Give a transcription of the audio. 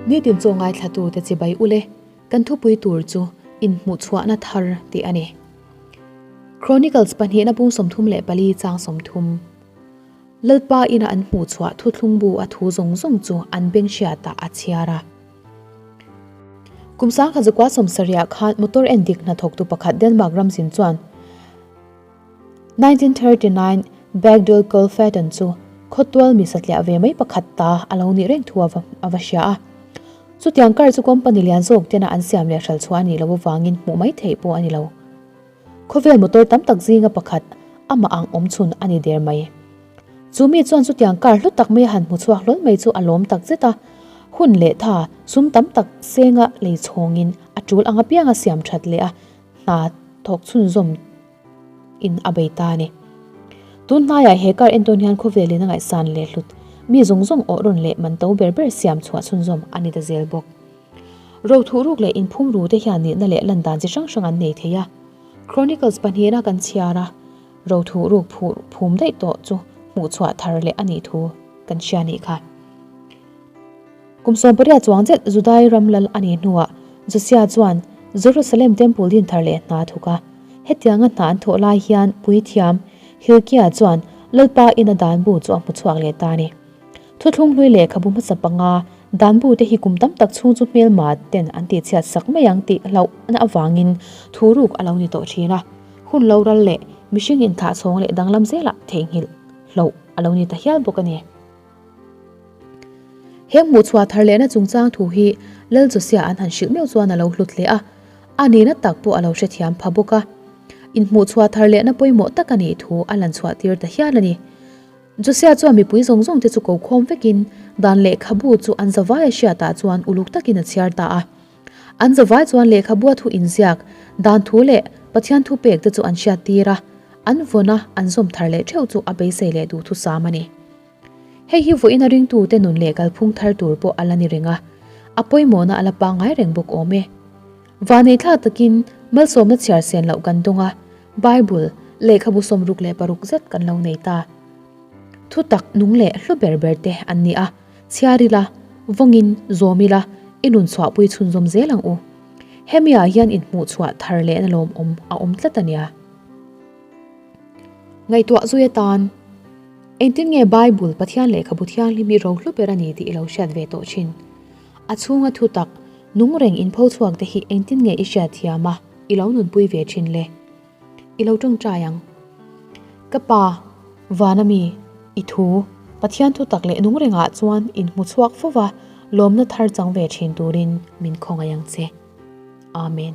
Nitin chaw ngaithlatute chibai ule kan thupui tur chu inhmuhchhuahna thar tih a ni. Chronicles pahnihna bung 34 chang 30. Lalpa ina an hmuhchhuah thuthlung bu a thu zawng zawng chu an beng hriatah a chhiar a. Kum 1970 khan motor endik hnathawktu pakhat Denmark ramzin chuan 1939 Bagdul Kolfaton chu khawtual mi satliah ve mai pakhat ta a lo nih reng thu a va hria a. Chutiang kar chu company lian zawk tena an siam leh hral chhuah a nih loh avangin hmuh mai theih pawh a ni lo. Khawvel motor tam tak zinga pakhat amah ang awm chhun a ni der mai. Chu mi chuan chutiang kar hlu tak mai a han hmu chhuak hlawl mai chu a lawm tak zet a, hun leh tha sum tam tak senga lei chhawngin a tul ang apianga siam that leh a hna thawk chhunzawm in a bei ta a ni. Tun hnaiah he kar entawn hian khawvelin a ngaihsan leh hlut mi zawng zawng awh rawn leh man to ber ber siam chhuah chhunzawm a ni ta zel bawk. Ro thuh ruk leh inphum ru te hian nihna leh lan dan chi hrang hrang an nei thei a. Chronicles pahnihna kan chhiar a, ro thuh ruk phum daih tawh chu hmuh chhuah thar leh a nih thu kan hria nih kha. Kum 18 chuang zet Judai ram lal a nih hnuah Josia chuan Jerusalem Temple din thar leh hna thuk a. Hetianga hna an thawh lai hian puithiam Hilkia chuan Lalpa ina dan bu chu a hmu chhuak leh ta a ni. Thuthlung hlui lehkhabu hmasa panga dan bu te hi kum tam tak chhung chu hmelma ten an tihchhiat sak mai ang tih hlauhna avangin thu ruk a lo ni tawh thin a. Hun lo ral leh mihring inthlah chhawng leh danglam zelah theihnghilh hlauh a lo ni ta hial bawk a ni. He hmuhchhuah thar lehna chungchang thu hi Lal Josia an han hrilh meuh chuan a lo hlut hle a, a nihna tak pawh a lo hrethiam pha bawk a. Inhmuhchhuah thar lehna pawimawh tak a nih thu a lanchhuah tir ta hial a ni. Josia chuan mipui zawng zawng te chu ko khawm vekin dan lehkhabu chu an zavai a hriatah chuan uluk takin a chhiar ta a. An zavai chuan lehkhabua thu inziak, dan thu leh Pathian thupek te chu an hriat tir a, an vawn a, an zawm thar leh theuh chu a beisei leh duhthusam a ni. Hei hi vawiin a ringtute nun leh kalphung thar tur pawh a la ni reng a, a pawimawhna a la pangngai reng bawk awm e. Vanneithlak takin malsawmna chhiar sen loh kan dawng a, Bible, lehkhabu 66 zet kan lo nei ta. Thutak nung leh hlu ber ber te an ni a, chhiar ila, vawngin zawm ila, i nun chhuahpui chhunzawm zel ang u. Hemi ah hian inhmuhchhuah thar lehna lawmawm a awm tlat a nia. Ngaihtuah zui atan, Engtin nge Bible, Pathian lehkhabu thianghlim i rohlu ber a ni tih i lo hriat ve tawh thin? A chhunga thutak, nung reng inpho chhuak te hi engtin nge i hriat thiam a, i lo nunpui ve thin le? I lo tawngtai ang. Ka Pa, vana mi, i thu, Pathian thutak leh nung rengah chuan inhmu chhuak fo va, lawmna thar chang ve thin turin min khawngaih ang che. Amen.